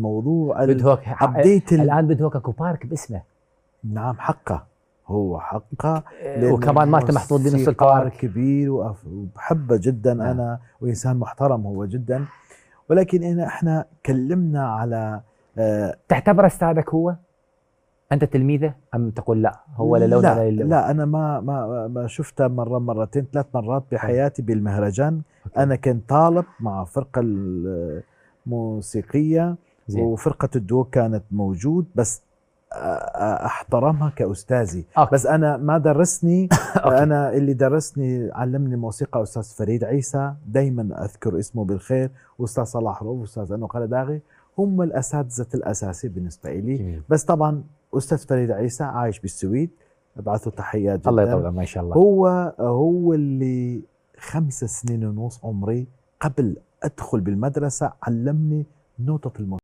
موضوع بدهوك الابديت. الان بدهوك اكو بارك باسمه. نعم حقه، هو حقه، وكمان مالته محطوط بنص موسيقار البارك. كبير وبحبه جدا. نعم. انا وانسان محترم هو جدا. ولكن احنا كلمنا على تعتبر استاذك هو؟ انت تلميذه ام تقول لا هو للون ولا لا للون؟ لا، انا ما شفته مره مرتين 3 مرات بحياتي بالمهرجان. أوكي. انا كنت طالب مع فرقه الموسيقيه، زين. وفرقه الدو كانت موجود، بس احترمها كاستاذي. أوكي. بس انا ما درسني. أوكي. انا اللي درسني علمني موسيقى استاذ فريد عيسى، دائما اذكر اسمه بالخير، واستاذ صلاح روف، واستاذ انو قلداغي، هم الاساتذه الاساسي بالنسبه لي. جميل. بس طبعا استاذ فريد عيسى عايش بالسويد، ابعثه تحيات جدا. الله يطول عمره ان شاء الله. هو اللي 5 سنين ونص عمري قبل ادخل بالمدرسه علمني نوتة الموسيقى.